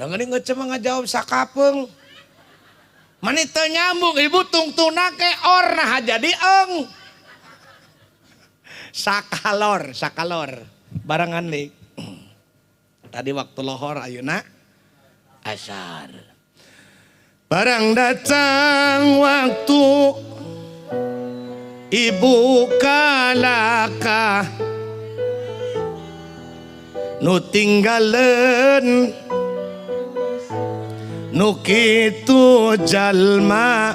Da geuning ngece mah ngajawab sakapeung. Mani teu nyambung ibu tungtungna ke or nah jadi eng. Sakalor, sakalor. Barengan lik. Tadi waktu lohor ayeuna asar. Barang datang waktu ibu kalakah nu tinggaleun nu kitu jalma.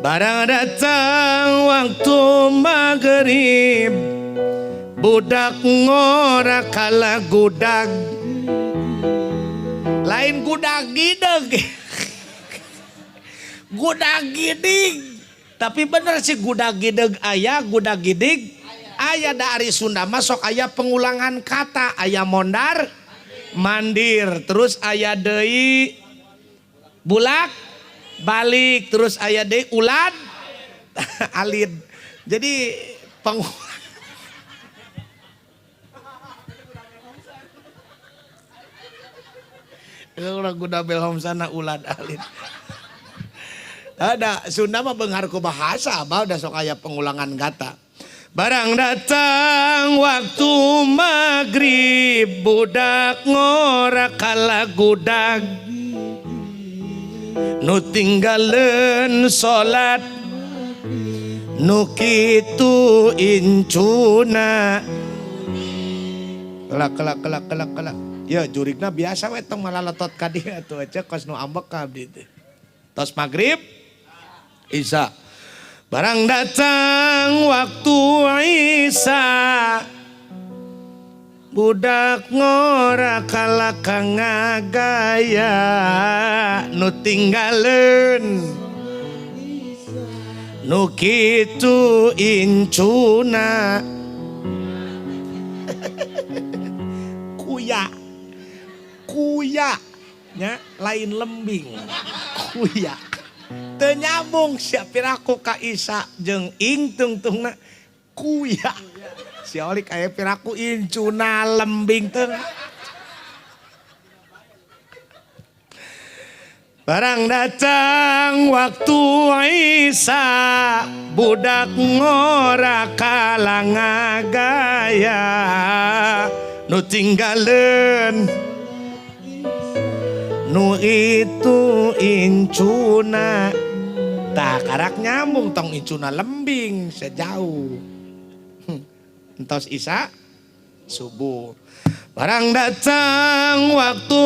Barang datang waktu maghrib budak ngora kala gudag lain gudag gideg gudag gidig tapi bener sih gudag gideg aya gudag gidig aya dari Sunda masuk aya pengulangan kata aya mondar mandir terus aya deui bulak balik terus aya deui ulad alid jadi pengulangan guna belhom sana ulad alid ada Sunda mah beunghar ku bahasa abah udah sok aya pengulangan kata. Barang datang waktu maghrib budak ngora kala gudag nu tinggaleun salat nu kitu incuna kelak kelak kelak kelak kelak ya jurigna biasa we tong malalotot ka dieu atuh aja kos nu ambek ka abdi teh. Tos maghrib Isya. Barang datang waktu Isya budak ngora kala kangagaya nu tinggaleun nu kitu incuna kuya kuya nya lain lembing kuya teu nyambung sia piraku ka Isa jeung ing tungtungna kuya si Olik aya piraku incuna lembing teu. Barang datang waktu Isa budak ngora kala ngagaya nu tinggaleun nu itu incuna tah karak nyambung tong incuna lembing sejauh entos Isa subuh. Barang datang waktu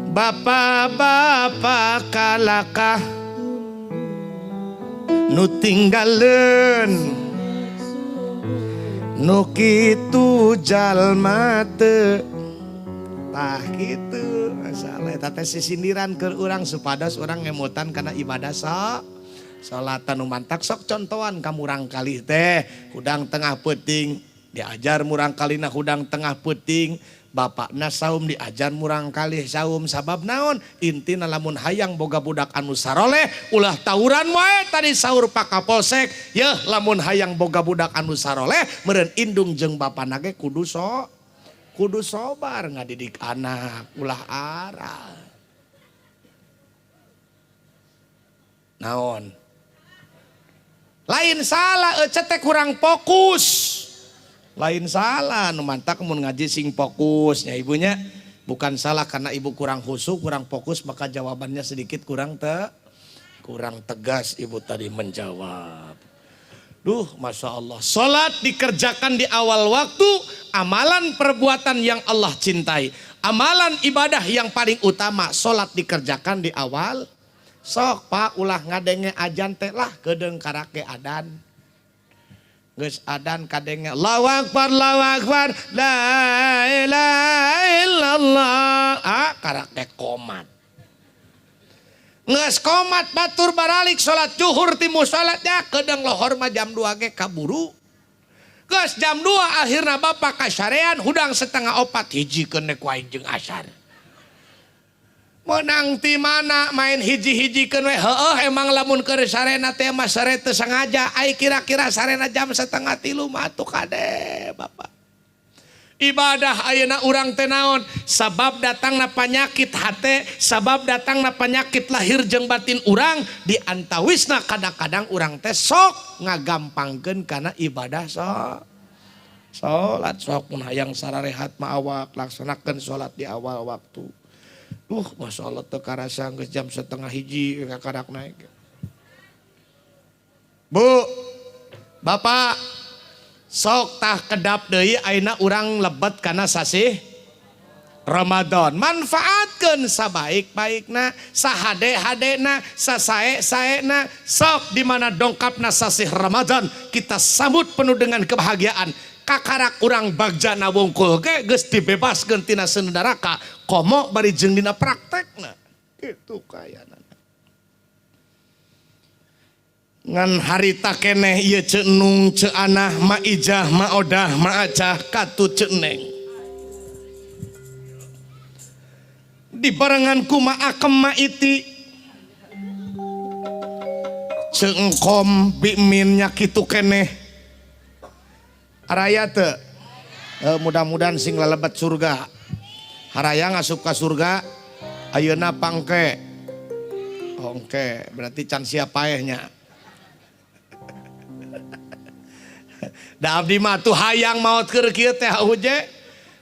bapak-bapak kalakah nu tinggaleun nu kitu jalma teu. Tah kitu masalah eta teh sisindiran keur urang supados urang ngemutan kana ibadah salatan nu mantak sok contohan ka murangkalih teh hudang tengah peuting diajar murangkalihna hudang tengah peuting bapakna saum diajar murangkalih saum sabab naon intina lamun hayang boga budak anu saroleh ulah tawuran wae tadi sahur Pak Kapolsek yeuh lamun hayang boga budak anu saroleh meureun indung jeung bapana ge kudu kudu sobar ngadidik anak ulah aral naon lain salah ece teh kurang fokus lain salah nu mantak mun ngaji sing fokus nya ibunya bukan salah karena ibu kurang khusyuk kurang fokus maka jawabannya sedikit kurang tegas ibu tadi menjawab. Duh, Masya Allah. Salat dikerjakan di awal waktu, amalan perbuatan yang Allah cintai. Amalan ibadah yang paling utama, salat dikerjakan di awal. Sok, Pak, ulah ngadenge ajan teh lah, kedeung karake adan. Geus adan kadenge, Allahu Akbar, Allahu Akbar, la ilaha illallah. Ah, karake komat. Geus komat batur baralik salat zuhur ti musolatnya kedeung lohor mah jam 2 ge kaburu. Geus jam 2 akhirna bapak kasarean hudang 3:30 hijikeun ku aing jeung asar. Menang ti mana main hiji-hijikeun we heueuh emang lamun keur sarena teh mah sare teu sengaja ai kira-kira sarena jam 2:30 mah atuh kade bapak. Ibadah ayeuna urang teh naon? Sabab datangna panyakit hate, sabab datangna panyakit lahir jeung batin urang, di antawisna kadang-kadang urang teh sok ngagampangkeun kana ibadah sok. Salat sok mun hayang sararehat mah awak laksanakeun salat di awal waktu. Duh, Masya Allah teu karasa geus jam 12.30 kakarak naik. Bu, Bapak, sok tah kedap deui ayeuna urang lebet kana sasih Ramadan. Manfaatkeun sabaik-baikna, sahade-hadena, sasae-saena. Sok di mana dongkapna sasih Ramadan kita sambut penuh dengan kebahagiaan. Kakarak urang bagjana wungkul ge geus dibebaskeun tina seuneu neraka, komo bari jeung dina praktekna. Kitu kayana. Ngan harita keneh ieu Ceu Nung, Ceu Anah, Ma Ijah, Ma Odah, Ma Acah, katu Ceu Neng. Dibarengan ku Ma Akem, Ma Iti. Ceu Engkom, Bimin nya kitu keneh. Araya teu? Mudah-mudahan sing lelebet surga. Haraya ngasup ka surga ayeuna pangke. Oke, berarti can siap paehnya. Da abdi mah tuh hayang maot keur kieu teh huje.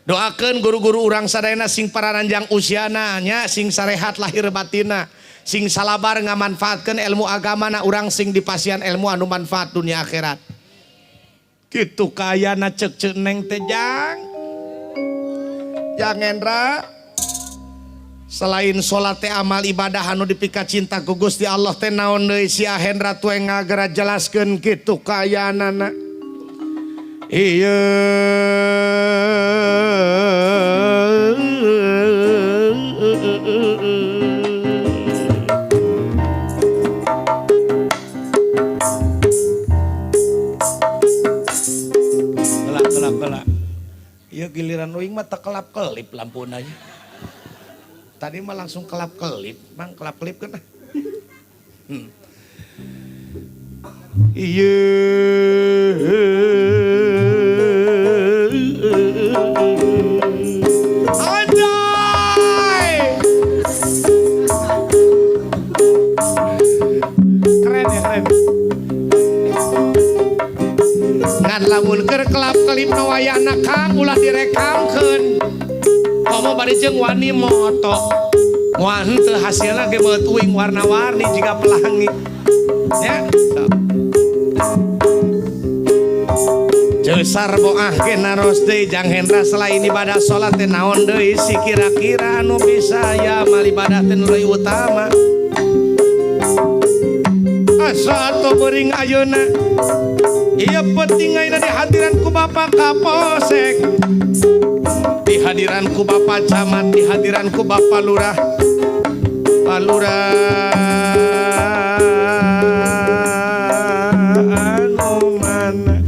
Doakeun guru-guru urang sadayana sing pararanjang usiana nya, sing sarehat lahir batina, sing salabar ngamanfaatkeun ilmu agamana urang sing dipasihan ilmu anu manfaat dunia akhirat. Kitu kaayana ceuk Ceu Neng teh jang. Jang Endra, selain salat teh amal ibadah anu dipika cinta ku Gusti Allah teh naon deui si Hendra tuh ngagera jelaskeun kitu kaayaanana. Iya. Gelap gelap gelap. Iya giliran uing mah teu kelap kelip lampuna nya. Tadi mah langsung kelap kelip, mang kelap kelip kan. Iya. Anjay. Keren ya, keren. Ngan lamun keur kelap kelip nu wayahna Kang ulah direkamkeun. Komo bari jeung wani moto. Moal henteu hasilna ge beut uing warna-warni jiga pelangi. Ya. Ceusar boah ge naros deui Jang Hendra selain ibadah salat teh naon deui si kira-kira anu bisa ya amal ibadah teh nu leuwih utama. Asa atuh beuring ayeuna. Ieu penting ayeuna dihadiran ku Bapak Kapolsek, dihadiran ku Bapak Camat, dihadiran ku Bapak Lurah. Pak Lurah anu mana?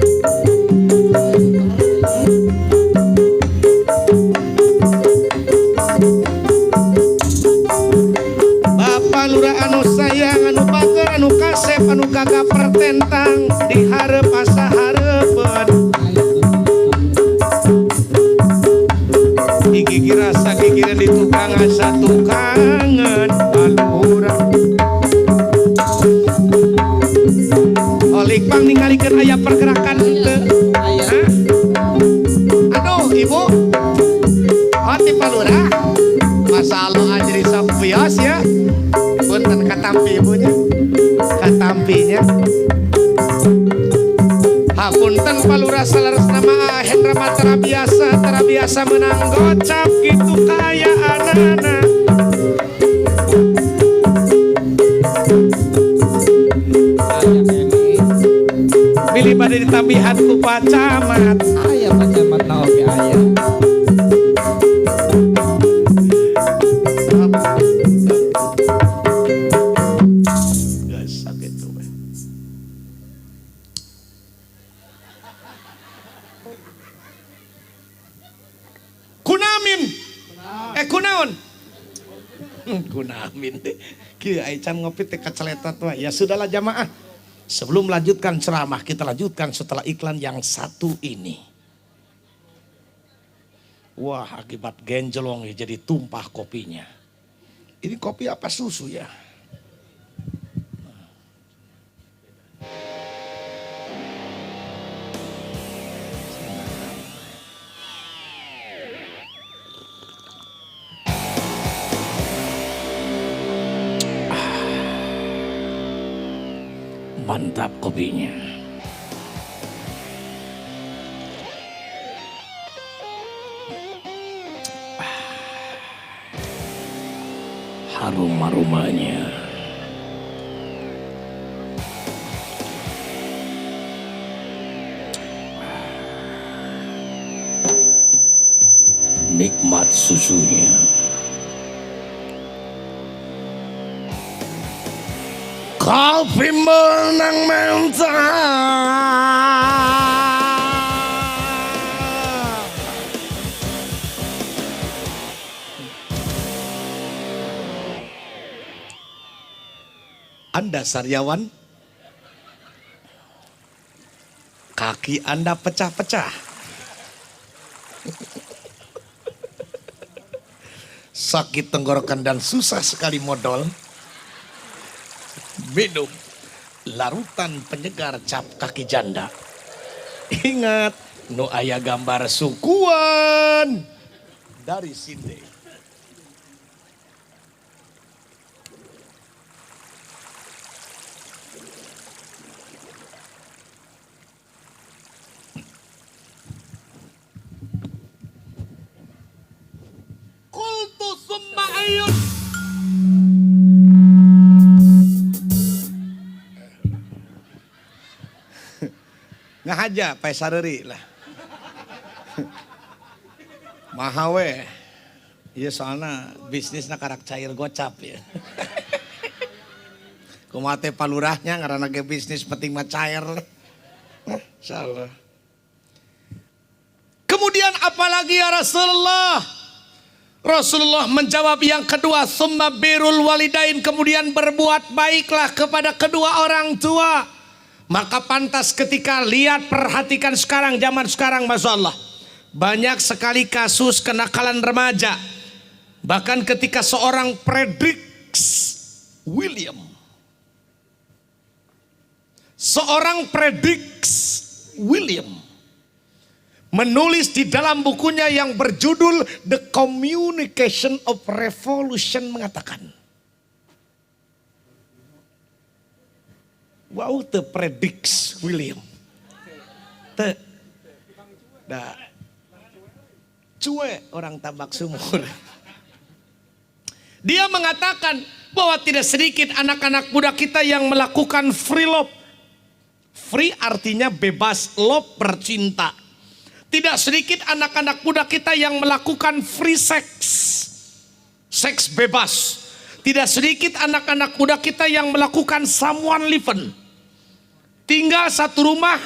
Bapak Lurah anu sayang, anu bager, anu kasep, anu gagah pertentang, diharep asa hareupeun. Gigi rasa gigireun di tukang asa tukangeun Pak Lurah. Olik pang ningalikeun aya pergerakan henteu. Hah? Aduh, Ibu. Oh, ti Pak Lurah. Masa Allah jadi sok bios ya. Punten katampi ibunya. Katampinya. Hapunten Pak Lurah saleresna mah Hendra mah tara biasa menang gocap gitu kaayaanana. Bilih bade ditambihan ku Pak Camat. Aya Pak Camat na oge aya. Geus sakitu we. Kunamin. Kunaon? Kunamin deh. Kieu ai can ngopi teh kaceletat wae. Ya sudahlah jamaah. Sebelum melanjutkan ceramah, kita lanjutkan setelah iklan yang satu ini. Wah, akibat genjelong ya jadi tumpah kopinya. Ini kopi apa susu ya? Mantap kopinya. Harum-aromanya. Nikmat susunya. Kopi menang mental. Anda sariawan, kaki Anda pecah-pecah. Sakit tenggorokan dan susah sekali modal. Minum larutan penyegar cap kaki janda. Ingat, nu aya gambar sukuan dari sini. Qultu summa ayyun. Ngahaja pae sareuri lah. Maha we. Ieu soalna bisnisna karak cair gocap ya. Kumaha teh palurahnya ngaranna ge bisnis penting mah cair. Insyaallah. Kemudian apalagi ya Rasulullah? Rasulullah menjawab yang kedua, summa birrul walidain, kemudian berbuat baiklah kepada kedua orang tua. Maka pantas ketika lihat, perhatikan sekarang, zaman sekarang, Masya Allah. Banyak sekali kasus kenakalan remaja. Bahkan ketika seorang Frederick William. Seorang Frederick William menulis di dalam bukunya yang berjudul The Communication of Revolution mengatakan, wow, the predicts William. Te, da, cuek orang tambak sumur. Dia mengatakan bahwa tidak sedikit anak-anak muda kita yang melakukan free love. Free artinya bebas, love bercinta. Tidak sedikit anak-anak muda kita yang melakukan free sex. Seks bebas. Tidak sedikit anak-anak muda kita yang melakukan someone living. Tinggal satu rumah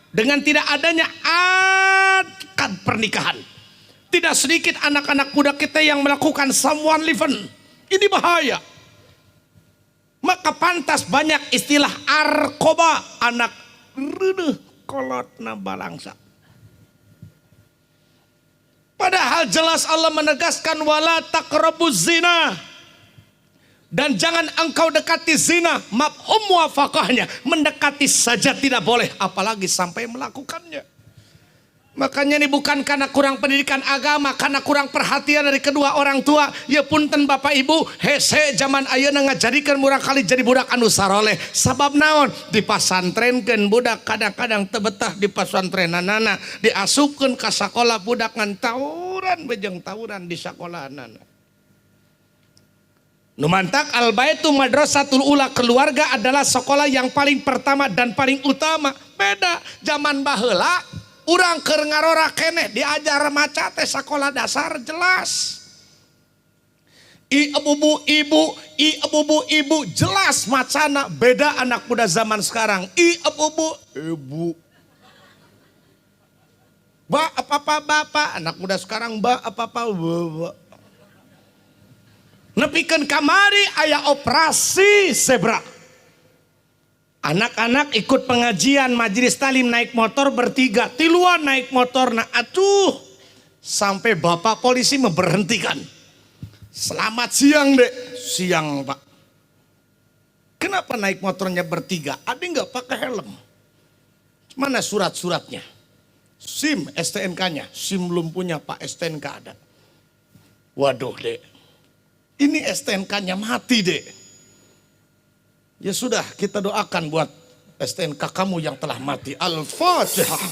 dengan tidak adanya akad pernikahan. Tidak sedikit anak-anak muda kita yang melakukan someone living. Ini bahaya. Maka pantas banyak istilah arkoba, anak reudeuh kolotna balangsa. Padahal jelas Allah menegaskan wala taqrabuz zina. Dan jangan engkau dekati zina. Mafhum muwafaqahnya, mendekati saja tidak boleh, apalagi sampai melakukannya. Makanya ini bukan karena kurang pendidikan agama, karena kurang perhatian dari kedua orang tua. Ya punten bapak ibu, hese zaman ayeuna ngajadikeun murang kali jadi budak anu saroleh. Sabab naon? Dipasantrenkeun budak kadang-kadang teu betah di pasantrenanana, diasupkeun ka sakola budak ngan tawuran bejeng tawuran di sakolahanana. Nu mantak al baitu madrasatul ula, keluarga adalah sekolah yang paling pertama dan paling utama. Beda zaman baheula urang keur ngarora keneh diajar maca teh sekolah dasar jelas. I ebubu ibu, i ebubu ibu jelas macana. Beda anak muda zaman sekarang. I ebubu ibu. Ba apa-apa bapak, anak muda sekarang ba apa-apa bapak. Nepikeun kamari aya operasi zebra. Anak-anak ikut pengajian majelis talim naik motor bertiga, tiluan naik motor, nah atuh. Sampai bapak polisi memberhentikan. Selamat siang dek. Siang pak. Kenapa naik motornya bertiga? Ada nggak pakai helm? Mana surat-suratnya? SIM STNK-nya. SIM belum punya pak, STNK ada. Waduh dek. Ini STNK-nya mati dek. Ya sudah, kita doakan buat STNK kamu yang telah mati. Al-Fatihah.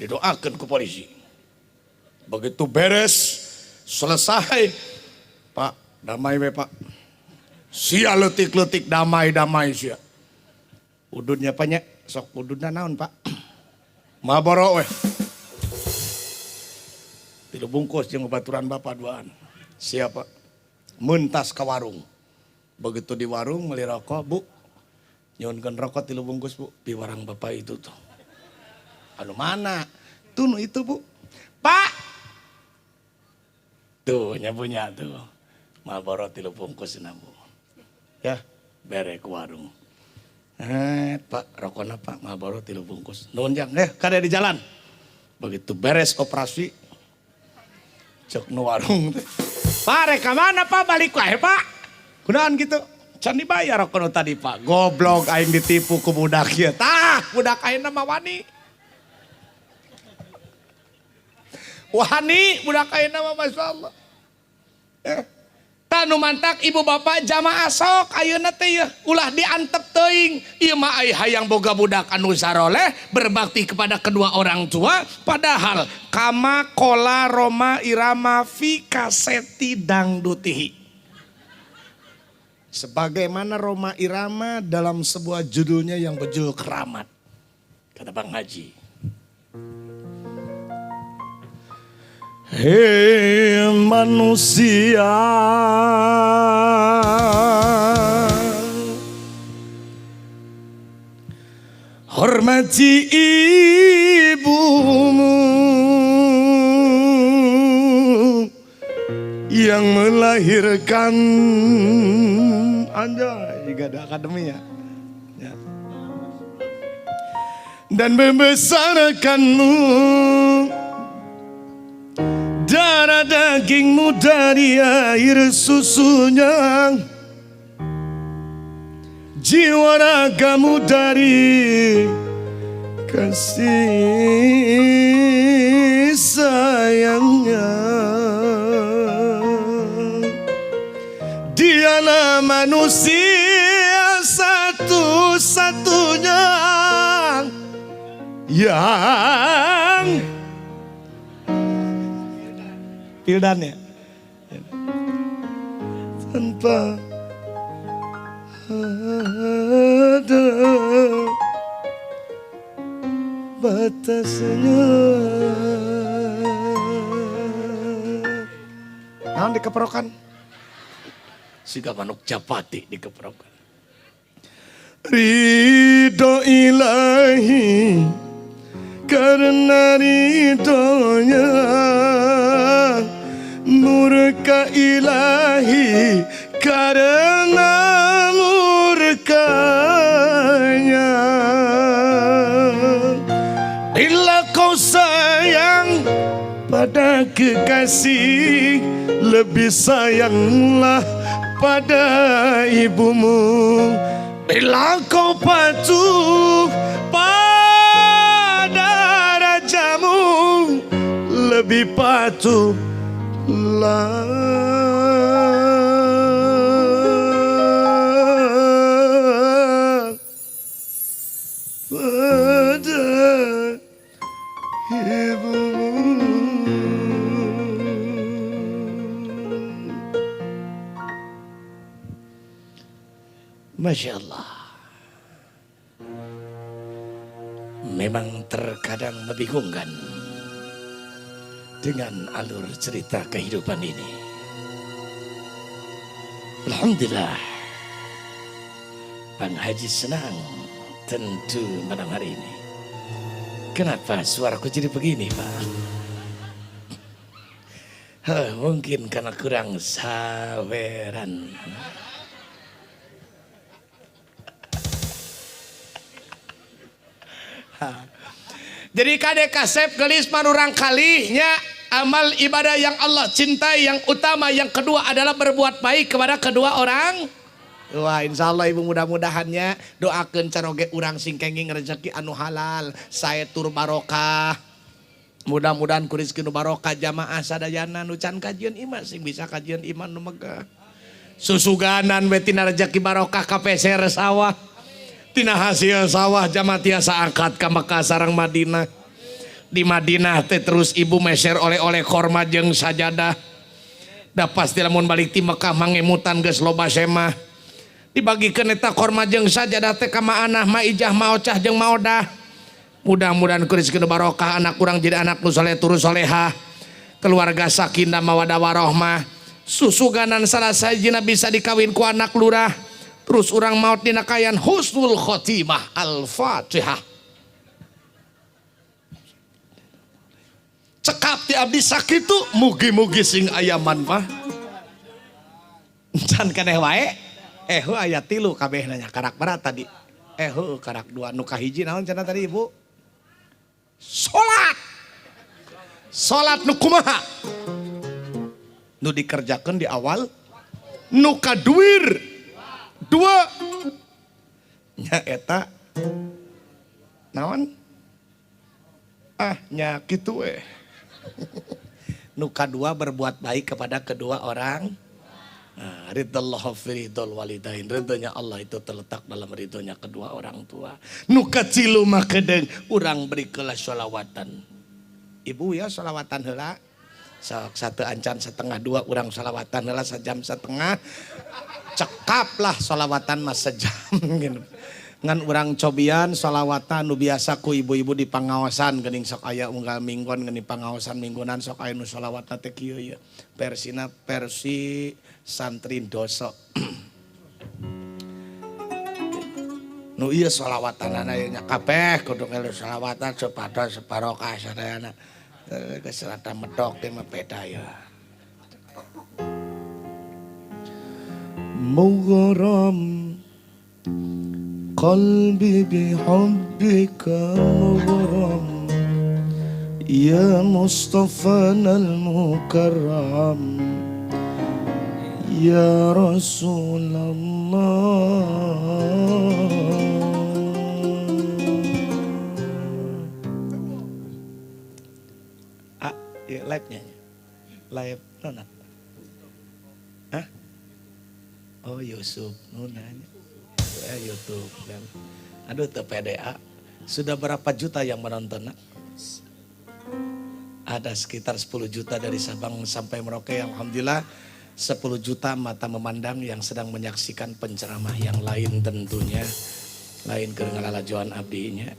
Didoakan ke polisi. Begitu beres, selesai. Pak, damai we pak. Sia letik-letik damai-damai sia. Ududnya banyak, sok ududna naon pak? Maboro weh. 3 bungkus jeung baturan bapak duaan. Siapa? Mentas ke warung. Begitu di warung beli rokok, bu. Nyuhunkeun rokok 3 bungkus bu. Di warang bapak itu tuh. Anu mana? Tuh nu itu bu. Pak. Tuh nyabunya tuh. Marlboro 3 bungkus bu. Ya, bere ke warung. Pak, rokokna Pak, Marlboro 3 bungkus. Nuhun jang, kade di jalan. Begitu beres operasi, cek nu warung teh. Pak, rek ka mana Pak? Balik wae Pak. Kunaon gitu? Can dibayar rokok nu tadi Pak. Goblok aing ditipu ku budak ieu. Tah, budak aing mah wani. Wani budak aing mah masyaallah. Tanu mantak ibu bapak jamaah sok ayeuna teh yeuh ulah diantep teuing. Ieu mah ai hayang boga budak anu saroleh berbakti kepada kedua orang tua, padahal kama kola roma irama fi kaseti dangdutihi. Sebagaimana Rhoma Irama dalam sebuah judulnya yang berjudul Keramat. Kata Bang Haji. Hei manusia, hormati ibumu yang melahirkan. Anjay, juga ada akademi ya. Ya. Dan membesarkanmu, darah dagingmu dari air susunya, jiwa ragamu dari kasih sayangnya. Dialah manusia satu-satunya yang Pildan ya, tanpa ada batasnya. Naon dikeprokan? Siga manuk japati dikeprokan. Ridho ilahi karena ridhonya, murka ilahi karena murkanya. Bila kau sayang pada kekasih, lebih sayanglah pada ibumu. Bila kau patuh pada rajamu, lebih patuhlah pada ibumu. Masya Allah. Memang terkadang membingungkan dengan alur cerita kehidupan ini. Alhamdulillah, Bang Haji senang tentu malam hari ini. Kenapa suaraku jadi begini, Pak? Mungkin karena kurang saweran. Jadi kade kasep gelis manurang kalihnya. Amal ibadah yang Allah cintai yang utama yang kedua adalah berbuat baik kepada kedua orang. Wah, insya Allah ibu mudah-mudahannya doakan caroge urang sing kenging rezeki anu halal, sae tur barokah. Mudah-mudahan ku rezeki nu barokah jamaah sadayana nu can kajian iman sing bisa kajian iman nu megah. Susuganan we tina rezeki barokah kapeser sawah. Tina hasil sawah jamaah tiasa angkat ka Mekah sareng Madinah. Di Madinah teh terus ibu meser oleh-oleh korma jeung sajadah. Da pasti lamun balik ti Mekah mangemutan geus loba semah. Dibagikeun eta korma jeung sajadah teh ka Maanah, Maijah, Maocah jeung Maodah. Mudah-mudahan ku rezeki nu barokah anak kurang jadi anak nu soleh turus solehah. Keluarga sakinah mawadah warohmah. Susuganan salah sahijina bisa dikawin ku anak lurah. Terus urang maut dina kaayaan husnul khotimah. Al-Fatihah. Cekap ti abdi sakitu mugi-mugi sing aya manfaat. Can keneh wae. Heuh aya 3 kabeh nanya karak berat tadi. Heuh karak 2 nu kahiji naon cenah tadi ibu? Salat. Salat nu kumaha? Nu dikerjakeun di awal, nu kaduir 2. Nya eta naon? Ah nya kitu we. Nu kadua berbuat baik kepada kedua orang. Nah, ridallahu fi ridol walidain. Ridhonya Allah itu terletak dalam ridhonya kedua orang tua. Nu katilu mah kedeung urang beri keula sholawatan. Ibu ya sholawatan heula. Sok satu ancan 1:30 urang sholawatan heula 1.5 jam. Cekap lah sholawatan mah sejam gitu. Ngan urang cobian sholawatan nu biasa ku ibu-ibu di pangaosan geuning sok aya unggal minggon geuning pangaosan minggunan sok aya nu sholawatna teh kieu ieu. Versina versi santri dosok. Nu ieu sholawatanana ieu nya kabeh kudu ngelu sholawatan supados barokah sadayana. Geus rada medok teh mah beda ya. Mughram qalbi bihubbika mughram ya Mustafana al-mukarram ya Rasulullah. Ah, ya live-nya. Live nona. Hah? Oh, Yusuf nonanya. YouTube kan. Aduh TPDA. Sudah berapa juta yang menonton? Nak? Ada sekitar 10 juta dari Sabang sampai Merauke. Alhamdulillah 10 juta mata memandang yang sedang menyaksikan penceramah yang lain tentunya. Lain keur ngalalajoan abdinya.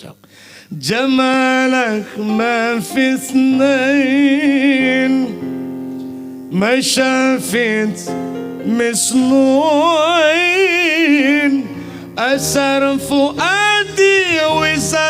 Cok. Jamalak ma fi itsnain ma syafit mislu ain asar fuadi wisar